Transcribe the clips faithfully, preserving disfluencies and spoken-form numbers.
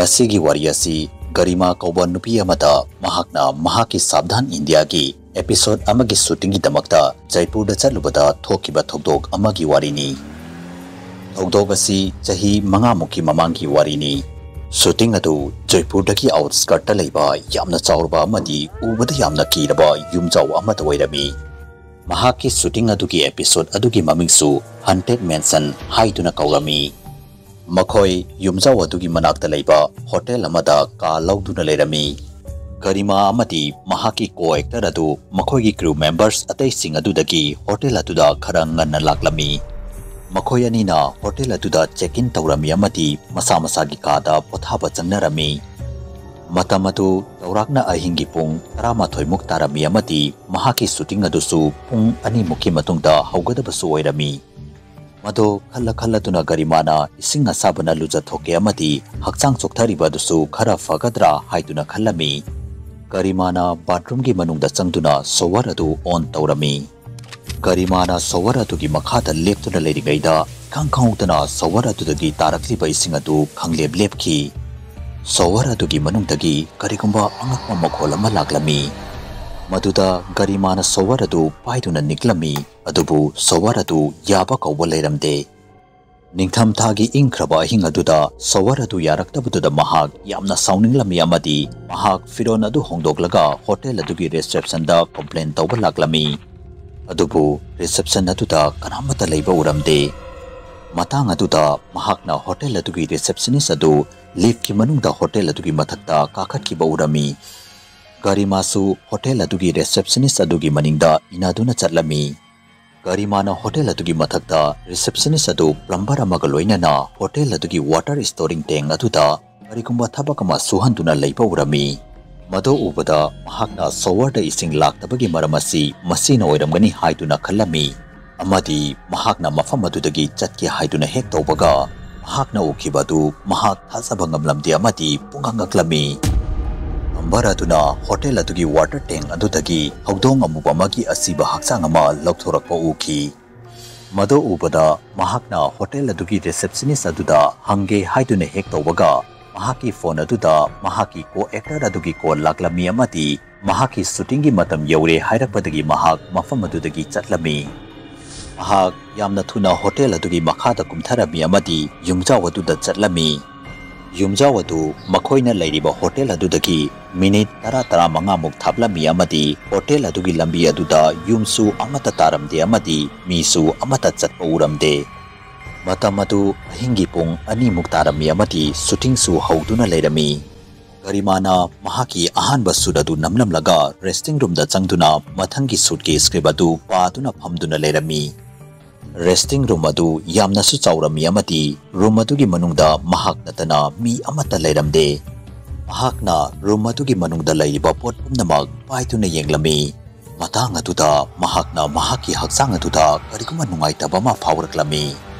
ꯉꯁꯤꯒꯤ ꯋꯥꯔꯤ ꯑꯁꯤ ꯒꯔꯤꯃꯥ ꯀꯧꯕ ꯅꯨꯄꯤ ꯑꯃꯗ ꯃꯍꯥꯛꯅ ꯃꯍꯥꯛꯀꯤ ꯁꯥꯕꯙꯥꯟ ꯏꯟꯗꯤꯌꯥꯒꯤ episode ꯑꯃꯒꯤ shootingꯒꯤꯗꯃꯛꯇ ꯖꯩꯄꯨꯔꯗ ꯆꯠꯂꯨꯕꯗ ꯊꯣꯛꯈꯤꯕ ꯊꯧꯗꯣꯛ ꯑꯃꯒꯤ ꯋꯥꯔꯤꯅꯤ꯫ ꯊꯧꯗꯣꯛ ꯑꯁꯤ ꯆꯍꯤ ꯃꯉꯥꯃꯨꯛꯀꯤ ꯃꯃꯥꯡꯒꯤ ꯋꯥꯔꯤꯅꯤ꯫ Shooting ꯑꯗꯨ ꯖꯩꯄꯨꯔꯗꯒꯤ outskirtꯇ ꯂꯩꯕ ꯌꯥꯝꯅ ꯆꯥꯎꯔꯕ ꯑꯃꯗꯤ ꯎꯕꯗ ꯌꯥꯝꯅ ꯀꯤꯔꯕ ꯌꯨꯝꯖꯥꯎ ꯑꯃꯗ ꯑꯣꯏꯔꯝꯃꯤ꯫ ꯃꯍꯥꯛꯀꯤ shooting ꯑꯗꯨꯒꯤ episode ꯑꯗꯨꯒꯤ ꯃꯃꯤꯡꯁꯨ Haunted Mansion ꯍꯥꯏꯗꯨꯅ ꯀꯧꯔꯝꯃꯤ꯫ ꯃꯈꯣꯏ ꯌꯨꯝꯖꯥꯎ ꯑꯗꯨꯒꯤ ꯃꯅꯥꯛꯇ ꯂꯩꯕ ꯍꯣꯇꯦꯜ ꯑꯃꯗ ꯀꯥ ꯂꯧꯗꯨꯅ ꯂꯩꯔꯝꯃꯤ꯫ ꯒꯔꯤꯃꯥ ꯑꯃꯗꯤ ꯃꯍꯥꯛꯀꯤ co-actor ꯑꯗꯨ ꯃꯈꯣꯏꯒꯤ crew members ꯑꯇꯩꯁꯤꯡ ꯑꯗꯨꯗꯒꯤ ꯍꯣꯇꯦꯜ ꯑꯗꯨꯗ ꯈꯔ ꯉꯟꯅ ꯂꯥꯛꯂꯝꯃꯤ꯫ ꯃꯈꯣꯏ ꯑꯅꯤꯅ ꯍꯣꯇꯦꯜ ꯑꯗꯨꯗ check in ꯇꯧꯔꯝꯃꯤ ꯑꯃꯗꯤ ꯃꯁꯥ ꯃꯁꯥꯒꯤ ꯀꯥꯗ ꯄꯣꯊꯥꯕ ꯆꯪꯅꯔꯝꯃꯤ꯫ ꯃꯇꯝ ꯑꯗꯨ ꯆꯥꯎꯔꯥꯛꯅ ꯑꯍꯤꯡꯒꯤ ꯄꯨꯡ ꯇꯔꯥꯃꯥꯊꯣꯏꯃꯨꯛ ꯇꯥꯔꯝꯃꯤ ꯑꯃꯗꯤ ꯃꯍꯥꯛꯀꯤ shooting ꯑꯗꯨꯁꯨ ꯄꯨꯡ ꯑꯅꯤꯃꯨꯛꯀꯤ ꯃꯇꯨꯡꯗ ꯍꯧꯒꯗꯕꯁꯨ ꯑꯣꯏꯔꯝꯃꯤ꯫ ꯃꯗꯨ ꯈꯜꯂ ꯈꯜꯂꯗꯨꯅ ꯒꯔꯤꯃꯥꯅ ꯏꯁꯤꯡ ꯑꯁꯥꯕꯅ ꯂꯨꯖꯊꯣꯛꯀꯦ ꯑꯃꯗꯤ ꯍꯛꯆꯥꯡ ꯆꯣꯛꯊꯔꯤꯕ ꯑꯗꯨꯁꯨ ꯈꯔ ꯐꯒꯗ꯭ꯔꯥ ꯍꯥꯏꯗꯨꯅ ꯈꯜꯂꯝꯃꯤ꯫ ꯒꯔꯤꯃꯥꯅ bathroomꯒꯤ ꯃꯅꯨꯡꯗ ꯆꯪꯗꯨꯅ shower ꯑꯗꯨ on ꯇꯧꯔꯝꯃꯤ꯫ ꯒꯔꯤꯃꯥꯅ shower ꯑꯗꯨꯒꯤ ꯃꯈꯥꯗ ꯂꯦꯞꯇꯨꯅ ꯂꯩꯔꯤꯉꯩꯗ ꯏꯈꯪ ꯈꯪꯍꯧꯗꯅ shower ꯑꯗꯨꯗꯒꯤ ꯇꯥꯔꯛꯂꯤꯕ ꯏꯁꯤꯡ ꯑꯗꯨ ꯈꯪꯂꯦꯞ ꯂꯦꯞꯈꯤ꯫ Shower ꯑꯗꯨꯒꯤ ꯃꯅꯨꯡꯗꯒꯤ ꯀꯔꯤꯒꯨꯝꯕ ꯑꯉꯛꯄ ꯃꯈꯣꯜ ꯑꯃ ꯂꯥꯛꯂꯝꯃꯤ꯫ ꯃꯗꯨꯗ ꯒꯔꯤꯃꯥꯅ shower ꯑꯗꯨ ꯄꯥꯏꯗꯨꯅ ꯅꯤꯛꯂꯝꯃꯤ, ꯑꯗꯨꯕꯨ shower ꯑꯗꯨ ꯌꯥꯕ ꯀꯧꯕ ꯂꯩꯔꯝꯗꯦ꯫ ꯅꯤꯡꯊꯝꯊꯥꯒꯤ ꯏꯪꯈ꯭ꯔꯕ ꯑꯍꯤꯡ ꯑꯗꯨꯗ shower ꯑꯗꯨ ꯌꯥꯔꯛꯇꯕꯗꯨꯗ ꯃꯍꯥꯛ ꯌꯥꯝꯅ ꯁꯥꯎꯅꯤꯡꯂꯝꯃꯤ ꯑꯃꯗꯤ ꯃꯍꯥꯛ ꯐꯤꯔꯣꯜ ꯑꯗꯨ ꯍꯣꯡꯗꯣꯛꯂꯒ ꯍꯣꯇꯦꯜ ꯑꯗꯨꯒꯤ receptionꯗ complain ꯇꯧꯕ ꯂꯥꯛꯂꯝꯃꯤ꯫ ꯑꯗꯨꯕꯨ reception ꯑꯗꯨꯗ ꯀꯅꯥꯃꯠꯇ ꯂꯩꯕ ꯎꯔꯝꯗꯦ꯫ ꯃꯇꯥꯡ ꯑꯗꯨꯗ ꯃꯍꯥꯛꯅ ꯍꯣꯇꯦꯜ ꯑꯗꯨꯒꯤ receptionist ꯑꯗꯨ liftꯀꯤ ꯃꯅꯨꯡꯗ ꯍꯣꯇꯦꯜ ꯑꯗꯨꯒꯤ ꯃꯊꯛꯇ ꯀꯥꯈꯠꯈꯤꯕ ꯎꯔꯝꯃꯤ꯫ ꯒꯥꯔꯤꯃꯥꯁꯨ ꯍꯣꯇꯦꯜ ꯑꯗꯨꯒꯤ receptionist ꯑꯗꯨꯒꯤ ꯃꯅꯤꯡꯗ ꯏꯟꯅꯗꯨꯅ ꯆꯠꯂꯝꯃꯤ꯫ ꯒꯥꯔꯤꯃꯥꯅ ꯍꯣꯇꯦꯜ ꯑꯗꯨꯒꯤ ꯃꯊꯛꯇ receptionist ꯑꯗꯨ plumber ꯑꯃꯒ ꯂꯣꯏꯅꯅ ꯍꯣꯇꯦꯜ ꯑꯗꯨꯒꯤ water storing tank ꯑꯗꯨꯗ ꯀꯔꯤꯒꯨꯝꯕ ꯊꯕꯛ ꯑꯃ ꯁꯨꯍꯟꯗꯨꯅ ꯂꯩꯕ ꯎꯔꯝꯃꯤ꯫ ꯃꯗꯨ ꯎꯕꯗ ꯃꯍꯥꯛꯅ showerꯗ ꯏꯁꯤꯡ ꯂꯥꯛꯇꯕꯒꯤ ꯃꯔꯝ ꯑꯁꯤ ꯃꯁꯤꯅ ꯑꯣꯏꯔꯝꯒꯅꯤ ꯍꯥꯏꯗꯨꯅ ꯈꯜꯂꯝꯃꯤ꯫ ꯑꯃꯗꯤ ꯃꯍꯥꯛꯅ ꯃꯐꯝ ꯑꯗꯨꯗꯒꯤ ꯆꯠꯀꯦ ꯍꯥꯏꯗꯨꯅ ꯍꯦꯛ ꯇꯧꯕꯒ, ꯃꯍꯥꯛꯅ ꯎꯈꯤꯕ ꯑꯗꯨ ꯃꯍꯥꯛ ꯊꯥꯖꯕ ꯉꯝꯂꯝꯗꯦ ꯑꯃꯗꯤ ꯄꯨꯡꯉꯛ ꯉꯛꯂꯝꯃꯤ꯫ Plumber ꯑꯗꯨꯅ ꯍꯣꯇꯦꯜ ꯑꯗꯨꯒꯤ water tank ꯑꯗꯨꯗꯒꯤ ꯍꯧꯗꯣꯡ ꯑꯃꯨꯕ ꯑꯃꯒꯤ ꯑꯁꯤꯕ ꯍꯛꯆꯥꯡ ꯑꯃ ꯂꯧꯊꯣꯔꯛꯄ ꯎꯈꯤ꯫ ꯃꯗꯨ ꯎꯕꯗ ꯃꯍꯥꯛꯅ ꯍꯣꯇꯦꯜ ꯑꯗꯨꯒꯤ receptionist ꯑꯗꯨꯗ ꯍꯪꯒꯦ ꯍꯥꯏꯗꯨꯅ ꯍꯦꯛ ꯇꯧꯕꯒ, ꯃꯍꯥꯛꯀꯤ ꯐꯣꯟ ꯑꯗꯨꯗ ꯃꯍꯥꯛꯀꯤ ꯀꯣ ꯑꯦꯛꯇꯔ ꯑꯗꯨꯒꯤ ꯀꯣꯜ ꯂꯥꯛꯂꯝꯃꯤ ꯑꯃꯗꯤ ꯃꯍꯥꯛꯀꯤ ꯁꯨꯇꯤꯡꯒꯤ ꯃꯇꯝ ꯌꯧꯔꯦ ꯍꯥꯏꯔꯛꯄꯗꯒꯤ ꯃꯍꯥꯛ ꯃꯐꯝ ꯑꯗꯨꯗꯒꯤ ꯆꯠꯂꯝꯃꯤ꯫ ꯃꯍꯥꯛ ꯌꯥꯝꯅ ꯊꯨꯅ ꯍꯣꯇꯦꯜ ꯑꯗꯨꯒꯤ ꯃꯈꯥꯗ ꯀꯨꯝꯊꯔꯝꯃꯤ ꯑꯃꯗꯤ ꯌꯨꯝꯖꯥꯎ ꯑꯗꯨꯗ ꯆꯠꯂꯝꯃꯤ꯫ ꯌꯨꯝꯖꯥꯎ ꯑꯗꯨ ꯃꯈꯣꯏꯅ ꯂꯩꯔꯤꯕ ꯍꯣꯇꯦꯜ ꯑꯗꯨꯗꯒꯤ ꯃꯤꯅꯤꯠ ꯇꯔꯥ ꯇꯔꯥꯃꯉꯥꯃꯨꯛ ꯊꯥꯞꯂꯝꯃꯤ ꯑꯃꯗꯤ ꯍꯣꯇꯦꯜ ꯑꯗꯨꯒꯤ ꯂꯝꯕꯤ ꯑꯗꯨꯗ ꯌꯨꯝꯁꯨ ꯑꯃꯠꯇ ꯇꯥꯔꯝꯗꯦ ꯑꯃꯗꯤ ꯃꯤꯁꯨ ꯑꯃꯠꯇ ꯆꯠꯄ ꯎꯔꯝꯗꯦ꯫ ꯃꯇꯝ ꯑꯗꯨ ꯑꯍꯤꯡꯒꯤ ꯄꯨꯡ ꯑꯅꯤꯃꯨꯛ ꯇꯥꯔꯝꯃꯤ ꯑꯃꯗꯤ ꯁꯨꯇꯤꯡꯁꯨ ꯍꯧꯗꯨꯅ ꯂꯩꯔꯝꯃꯤ꯫ ꯒꯔꯤꯃꯥꯅ ꯃꯍꯥꯛꯀꯤ ꯑꯍꯥꯟꯕ ꯁꯨꯠ ꯑꯗꯨ ꯅꯝꯂꯝꯂꯒ ꯔꯦꯁꯇꯤꯡ ꯔꯨꯝꯗ ꯆꯪꯗꯨꯅ ꯃꯊꯪꯒꯤ ꯁꯨꯠꯀꯤ ꯁ꯭ꯀ꯭ꯔꯤꯞ ꯑꯗꯨ ꯄꯥꯗꯨꯅ ꯐꯝꯗꯨꯅ ꯂꯩꯔꯝꯃꯤ꯫ ꯔꯦꯁꯇꯤꯡ ꯔꯨꯝ ꯑꯗꯨ ꯌꯥꯝꯅꯁꯨ ꯆꯥꯎꯔꯝꯃꯤ ꯑꯃꯗꯤ ꯔꯨꯝ ꯑꯗꯨꯒꯤ ꯃꯅꯨꯡꯗ ꯃꯍꯥꯛ ꯅꯠꯇꯅ ꯃꯤ ꯑꯃꯠꯇ ꯂꯩꯔꯝꯗꯦ꯫ ꯃꯍꯥꯛꯅ ꯔꯨꯝ ꯑꯗꯨꯒꯤ ꯃꯅꯨꯡꯗ ꯂꯩꯔꯤꯕ ꯄꯣꯠ ꯄꯨꯝꯅꯃꯛ ꯄꯥꯏꯗꯨꯅ ꯌꯦꯡꯂꯝꯃꯤ꯫ ꯃꯇꯥꯡ ꯑꯗꯨꯗ ꯃꯍꯥꯛꯅ ꯃꯍꯥꯛꯀꯤ ꯍꯛꯆꯥꯡ ꯑꯗꯨꯗ ꯀꯔꯤꯒꯨꯝꯕ ꯅꯨꯡꯉꯥꯏꯇꯕ ꯑꯃ ꯐꯥꯎꯔꯛꯂꯝꯃꯤ꯫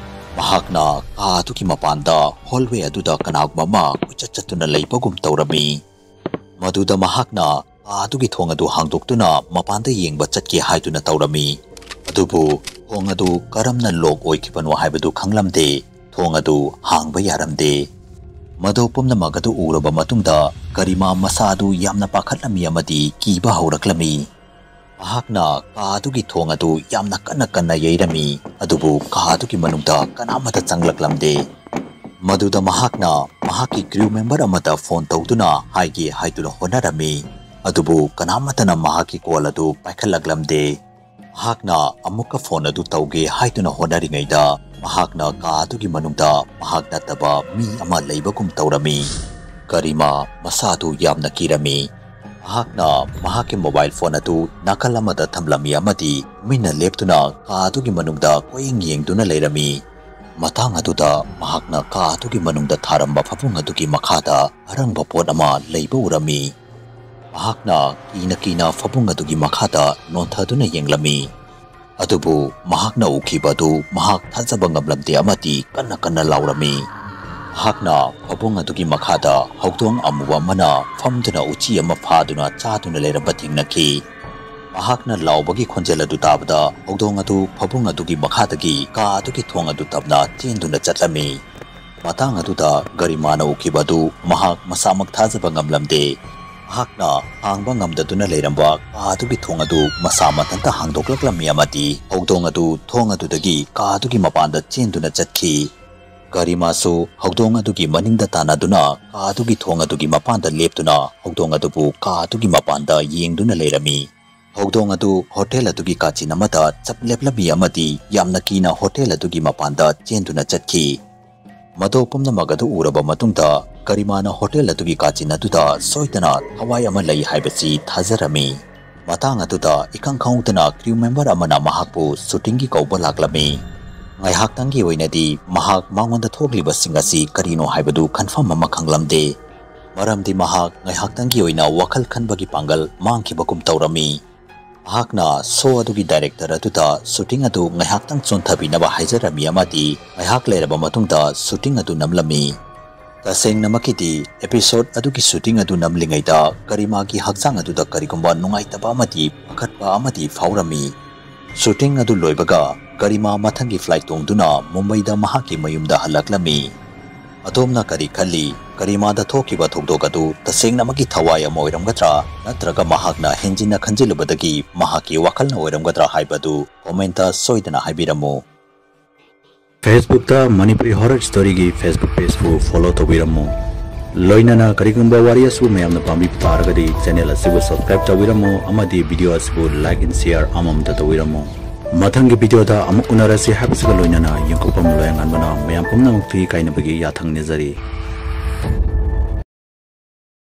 ꯃꯍꯥꯛꯅ ꯀꯥ ꯑꯗꯨꯒꯤ ꯃꯄꯥꯟꯗ ꯍꯣꯜꯋꯦ ꯑꯗꯨꯗ ꯀꯅꯥꯒꯨꯝꯕ ꯑꯃ ꯀꯣꯏꯆꯠ ꯆꯠꯇꯨꯅ ꯂꯩꯕꯒꯨꯝ ꯇꯧꯔꯝꯃꯤ꯫ ꯃꯗꯨꯗ ꯃꯍꯥꯛꯅ ꯀꯥ ꯑꯗꯨꯒꯤ ꯊꯣꯡ ꯑꯗꯨ ꯍꯥꯡꯗꯣꯛꯇꯨꯅ ꯃꯄꯥꯟꯗ ꯌꯦꯡꯕ ꯆꯠꯀꯦ ꯍꯥꯏꯗꯨꯅ ꯇꯧꯔꯝꯃꯤ꯫ ꯑꯗꯨꯕꯨ ꯊꯣꯡ ꯑꯗꯨ ꯀꯔꯝꯅ ꯂꯣꯛ ꯑꯣꯏꯈꯤꯕꯅꯣ ꯍꯥꯏꯕꯗꯨ ꯈꯪꯂꯝꯗꯦ꯫ ꯊꯣꯡ ꯑꯗꯨ ꯍꯥꯡꯕ ꯌꯥꯔꯝꯗꯦ꯫ ꯃꯗꯨ ꯄꯨꯝꯅꯃꯛ ꯑꯗꯨ ꯎꯔꯕ ꯃꯇꯨꯡꯗ ꯒꯔꯤꯃꯥ ꯃꯁꯥ ꯑꯗꯨ ꯌꯥꯝꯅ ꯄꯥꯈꯠꯂꯝꯃꯤ ꯑꯃꯗꯤ ꯀꯤꯕ ꯍꯧꯔꯛꯂꯝꯃꯤ꯫ ꯃꯍꯥꯛꯅ ꯀꯥ ꯑꯗꯨꯒꯤ ꯊꯣꯡ ꯑꯗꯨ ꯌꯥꯝꯅ ꯀꯟꯅ ꯀꯟꯅ ꯌꯩꯔꯝꯃꯤ, ꯑꯗꯨꯕꯨ ꯀꯥ ꯑꯗꯨꯒꯤ ꯃꯅꯨꯡꯗ ꯀꯅꯥꯃꯠꯇ ꯆꯪꯂꯛꯂꯝꯗꯦ꯫ ꯃꯗꯨꯗ ꯃꯍꯥꯛꯅ ꯃꯍꯥꯛꯀꯤ ꯀ꯭ꯔꯤꯎ ꯃꯦꯝꯕꯔ ꯑꯃꯗ ꯐꯣꯟ ꯇꯧꯗꯨꯅ ꯍꯥꯏꯒꯦ ꯍꯥꯏꯗꯨꯅ ꯍꯣꯠꯅꯔꯝꯃꯤ, ꯑꯗꯨꯕꯨ ꯀꯅꯥꯃꯠꯇꯅ ꯃꯍꯥꯛꯀꯤ ꯀꯣꯜ ꯑꯗꯨ ꯄꯥꯏꯈꯠꯂꯛꯂꯝꯗꯦ꯫ ꯃꯍꯥꯛꯅ ꯑꯃꯨꯛꯀ ꯐꯣꯟ ꯑꯗꯨ ꯇꯧꯒꯦ ꯍꯥꯏꯗꯨꯅ ꯍꯣꯠꯅꯔꯤꯉꯩꯗ, ꯃꯍꯥꯛꯅ ꯀꯥ ꯑꯗꯨꯒꯤ ꯃꯅꯨꯡꯗ ꯃꯍꯥꯛ ꯅꯠꯇꯕ ꯃꯤ ꯑꯃ ꯂꯩꯕꯒꯨꯝ ꯇꯧꯔꯝꯃꯤ꯫ ꯀꯔꯤꯃꯥ ꯃꯁꯥ ꯑꯗꯨ ꯌꯥꯝꯅ ꯀꯤꯔꯝꯃꯤ꯫ ꯃꯍꯥꯛꯅ ꯃꯍꯥꯛꯀꯤ ꯃꯣꯕꯥꯏꯜ ꯐꯣꯟ ꯑꯗꯨ ꯅꯥꯀꯜ ꯑꯃꯗ ꯊꯝꯂꯝꯃꯤ ꯑꯃꯗꯤ ꯇꯨꯃꯤꯟꯅ ꯂꯦꯞꯇꯨꯅ ꯀꯥ ꯑꯗꯨꯒꯤ ꯃꯅꯨꯡꯗ ꯀꯣꯏꯌꯦꯡ ꯌꯦꯡꯗꯨꯅ ꯂꯩꯔꯝꯃꯤ꯫ ꯃꯇꯥꯡ ꯑꯗꯨꯗ ꯃꯍꯥꯛꯅ ꯀꯥ ꯑꯗꯨꯒꯤ ꯃꯅꯨꯡꯗ ꯊꯥꯔꯝꯕ ꯐꯃꯨꯡ ꯑꯗꯨꯒꯤ ꯃꯈꯥꯗ ꯑꯔꯪꯕ ꯄꯣꯠ ꯑꯃ ꯂꯩꯕ ꯎꯔꯝꯃꯤ꯫ ꯃꯍꯥꯛꯅ ꯀꯤꯅ ꯀꯤꯅ ꯐꯃꯨꯡ ꯑꯗꯨꯒꯤ ꯃꯈꯥꯗ ꯅꯣꯟꯊꯗꯨꯅ ꯌꯦꯡꯂꯝꯃꯤ꯫ ꯑꯗꯨꯕꯨ ꯃꯍꯥꯛꯅ ꯎꯈꯤꯕ ꯑꯗꯨ ꯃꯍꯥꯛ ꯊꯥꯖꯕ ꯉꯝꯂꯝꯗꯦ ꯑꯃꯗꯤ ꯀꯟꯅ ꯀꯟꯅ ꯂꯥꯎꯔꯝꯃꯤ꯫ ꯃꯍꯥꯛꯅ ꯐꯃꯨꯡ ꯑꯗꯨꯒꯤ ꯃꯈꯥꯗ ꯍꯧꯗꯣꯡ ꯑꯃꯨꯕ ꯑꯃꯅ ꯐꯝꯗꯨꯅ ꯎꯆꯤ ꯑꯃ ꯐꯥꯗꯨꯅ ꯆꯥꯗꯨꯅ ꯂꯩꯔꯝꯕ ꯊꯦꯡꯅꯈꯤ꯫ ꯃꯍꯥꯛꯅ ꯂꯥꯎꯕꯒꯤ ꯈꯣꯟꯖꯦꯜ ꯑꯗꯨ ꯇꯥꯕꯗ ꯍꯧꯗꯣꯡ ꯑꯗꯨ ꯐꯃꯨꯡ ꯑꯗꯨꯒꯤ ꯃꯈꯥꯗꯒꯤ ꯀꯥ ꯑꯗꯨꯒꯤ ꯊꯣꯡ ꯑꯗꯨ ꯇꯞꯅ ꯆꯦꯟꯗꯨꯅ ꯆꯠꯂꯝꯃꯤ꯫ ꯃꯇꯥꯡ ꯑꯗꯨꯗ ꯒꯔꯤꯃꯥꯅ ꯎꯈꯤꯕ ꯑꯗꯨ ꯃꯍꯥꯛ ꯃꯁꯥꯃꯛ ꯊꯥꯖꯕ ꯉꯝꯂꯝꯗꯦ꯫ ꯃꯍꯥꯛꯅ ꯍꯥꯡꯕ ꯉꯝꯗꯗꯨꯅ ꯂꯩꯔꯝꯕ ꯀꯥ ꯑꯗꯨꯒꯤ ꯊꯣꯡ ꯑꯗꯨ ꯃꯁꯥ ꯃꯊꯟꯇ ꯍꯥꯡꯗꯣꯛꯂꯛꯂꯝꯃꯤ ꯑꯃꯗꯤ ꯍꯧꯗꯣꯡ ꯑꯗꯨ ꯊꯣꯡ ꯑꯗꯨꯗꯒꯤ ꯀꯥ ꯑꯗꯨꯒꯤ ꯃꯄꯥꯟꯗ ꯆꯦꯟꯗꯨꯅ ꯆꯠꯈꯤ꯫ ꯒꯔꯤꯃꯥꯁꯨ ꯍꯧꯗꯣꯡ ꯑꯗꯨꯒꯤ ꯃꯅꯤꯡꯗ ꯇꯥꯟꯅꯗꯨꯅ ꯀꯥ ꯑꯗꯨꯒꯤ ꯊꯣꯡ ꯑꯗꯨꯒꯤ ꯃꯄꯥꯟꯗ ꯂꯦꯞꯇꯨꯅ ꯍꯧꯗꯣꯡ ꯑꯗꯨꯕꯨ ꯀꯥ ꯑꯗꯨꯒꯤ ꯃꯄꯥꯟꯗ ꯌꯦꯡꯗꯨꯅ ꯂꯩꯔꯝꯃꯤ꯫ ꯍꯧꯗꯣꯡ ꯑꯗꯨ ꯍꯣꯇꯦꯜ ꯑꯗꯨꯒꯤ ꯀꯥꯆꯤꯟ ꯑꯃꯗ ꯆꯞ ꯂꯦꯞꯂꯝꯃꯤ ꯑꯃꯗꯤ ꯌꯥꯝꯅ ꯀꯤꯅ ꯍꯣꯇꯦꯜ ꯑꯗꯨꯒꯤ ꯃꯄꯥꯟꯗ ꯆꯦꯟꯗꯨꯅ ꯆꯠꯈꯤ꯫ ꯃꯗꯨ ꯄꯨꯝꯅꯃꯛ ꯑꯗꯨ ꯎꯔꯕ ꯃꯇꯨꯡꯗ ꯒꯔꯤꯃꯥꯅ ꯍꯣꯇꯦꯜ ꯑꯗꯨꯒꯤ ꯀꯥꯆꯤꯟ ꯑꯗꯨꯗ ꯁꯣꯏꯗꯅ ꯊꯋꯥꯏ ꯑꯃ ꯂꯩ ꯍꯥꯏꯕꯁꯤ ꯊꯥꯖꯔꯝꯃꯤ꯫ ꯃꯇꯥꯡ ꯑꯗꯨꯗ ꯏꯈꯪ ꯈꯪꯍꯧꯗꯅ ꯀ꯭ꯔꯤꯎ ꯃꯦꯝꯕꯔ ꯑꯃꯅ ꯃꯍꯥꯛꯄꯨ ꯁꯨꯇꯤꯡꯒꯤ ꯀꯧꯕ ꯂꯥꯛꯂꯝꯃꯤ꯫ ꯉꯥꯏꯍꯥꯛꯇꯪꯒꯤ ꯑꯣꯏꯅꯗꯤ ꯃꯍꯥꯛ ꯃꯉꯣꯟꯗ ꯊꯣꯛꯂꯤꯕꯁꯤꯡ ꯑꯁꯤ ꯀꯔꯤꯅꯣ ꯍꯥꯏꯕꯗꯨ ꯀꯟꯐꯥꯔꯝ ꯑꯃ ꯈꯪꯂꯝꯗꯦ꯫ ꯃꯔꯝꯗꯤ ꯃꯍꯥꯛ ꯉꯥꯏꯍꯥꯛꯇꯪꯒꯤ ꯑꯣꯏꯅ ꯋꯥꯈꯜ ꯈꯟꯕꯒꯤ ꯄꯥꯡꯒꯜ ꯃꯥꯡꯈꯤꯕꯒꯨꯝ ꯇꯧꯔꯝꯃꯤ꯫ ꯃꯍꯥꯛꯅ ꯁꯣ ꯑꯗꯨꯒꯤ ꯗꯥꯏꯔꯦꯛꯇꯔ ꯑꯗꯨꯗ ꯁꯨꯇꯤꯡ ꯑꯗꯨ ꯉꯥꯏꯍꯥꯛꯇꯪ ꯆꯣꯟꯊꯕꯤꯅꯕ ꯍꯥꯏꯖꯔꯝꯃꯤ ꯑꯃꯗꯤ ꯉꯥꯏꯍꯥꯛ ꯂꯩꯔꯕ ꯃꯇꯨꯡꯗ ꯁꯨꯇꯤꯡ ꯑꯗꯨ ꯅꯝꯂꯝꯃꯤ꯫ ꯇꯁꯦꯡꯅꯃꯛꯀꯤꯗꯤ ꯑꯦꯄꯤꯁꯣꯗ ꯑꯗꯨꯒꯤ ꯁꯨꯇꯤꯡ ꯑꯗꯨ ꯅꯝꯂꯤꯉꯩꯗ ꯒꯔꯤꯃꯥꯒꯤ ꯍꯛꯆꯥꯡ ꯑꯗꯨꯗ ꯀꯔꯤꯒꯨꯝꯕ ꯅꯨꯡꯉꯥꯏꯇꯕ ꯑꯃꯗꯤ ꯄꯥꯈꯠꯄ ꯑꯃꯗꯤ ꯐꯥꯎꯔꯝꯃꯤ꯫ ꯁꯨꯇꯤꯡ ꯑꯗꯨ ꯂꯣꯏꯕꯒ ꯒꯔꯤꯃꯥ ꯃꯊꯪꯒꯤ ꯐ꯭ꯂꯥꯏꯠ ꯇꯣꯡꯗꯨꯅ ꯃꯨꯝꯕꯩꯗ ꯃꯍꯥꯛꯀꯤ ꯃꯌꯨꯝꯗ ꯍꯜꯂꯛꯂꯝꯃꯤ꯫ ꯑꯗꯣꯝꯅ ꯀꯔꯤ ꯈꯜꯂꯤ? ꯒꯔꯤꯃꯥꯗ ꯊꯣꯛꯈꯤꯕ ꯊꯧꯗꯣꯛ ꯑꯗꯨ ꯇꯁꯦꯡꯅꯃꯛꯀꯤ ꯊꯋꯥꯏ ꯑꯃ ꯑꯣꯏꯔꯝꯒꯗ꯭ꯔꯥ, ꯅꯠꯇ꯭ꯔꯒ ꯃꯍꯥꯛꯅ ꯍꯦꯟꯖꯤꯟꯅ ꯈꯟꯖꯤꯜꯂꯨꯕꯗꯒꯤ ꯃꯍꯥꯛꯀꯤ ꯋꯥꯈꯜꯅ ꯑꯣꯏꯔꯝꯒꯗ꯭ꯔꯥ ꯍꯥꯏꯕꯗꯨ ꯀꯣꯃꯦꯟꯇ ꯁꯣꯏꯗꯅ ꯍꯥꯏꯕꯤꯔꯝꯃꯨ꯫ ꯐꯦꯁꯕꯨꯛꯇ ꯃꯅꯤꯄꯨꯔꯤ ꯍꯣꯔꯔ ꯁ꯭ꯇꯣꯔꯤꯒꯤ ꯐꯦꯁꯕꯨꯛ ꯄꯦꯖꯄꯨ ꯐꯣꯂꯣ ꯇꯧꯕꯤꯔꯝꯃꯨ꯫ ꯂꯣꯏꯅꯅ ꯀꯔꯤꯒꯨꯝꯕ ꯋꯥꯔꯤ ꯑꯁꯤꯕꯨ ꯃꯌꯥꯝꯅ ꯄꯥꯝꯕꯤꯕ ꯇꯥꯔꯒꯗꯤ ꯆꯦꯅꯦꯜ ꯑꯁꯤꯕꯨ ꯁꯕꯁꯀ꯭ꯔꯥꯏꯕ ꯇꯧꯕꯤꯔꯝꯃꯨ ꯑꯃꯗꯤ ꯚꯤꯗꯤꯑꯣ ꯑꯁꯤꯕꯨ ꯂꯥꯏꯛ ꯑꯦꯟ ꯁꯤꯌꯥꯔ ꯑꯃꯃꯝꯇ ꯇꯧꯕꯤꯔꯝꯃꯨ꯫ ꯃꯊꯪꯒꯤ ꯚꯤꯗꯤꯑꯣꯗ ꯑꯃꯨꯛ ꯎꯅꯔꯁꯤ ꯍꯥꯏꯕꯁꯤꯒ ꯂꯣꯏꯅꯅ ꯌꯦꯡꯊꯣꯛꯐꯝ ꯂꯣꯌꯥꯉꯥꯟꯕꯅ ꯃꯌꯥꯝ ꯄꯨꯝꯅꯃꯛꯇ ꯏꯀꯥꯏꯅꯕꯒꯤ ꯌꯥꯊꯪ ꯅꯤꯖꯔꯤ꯫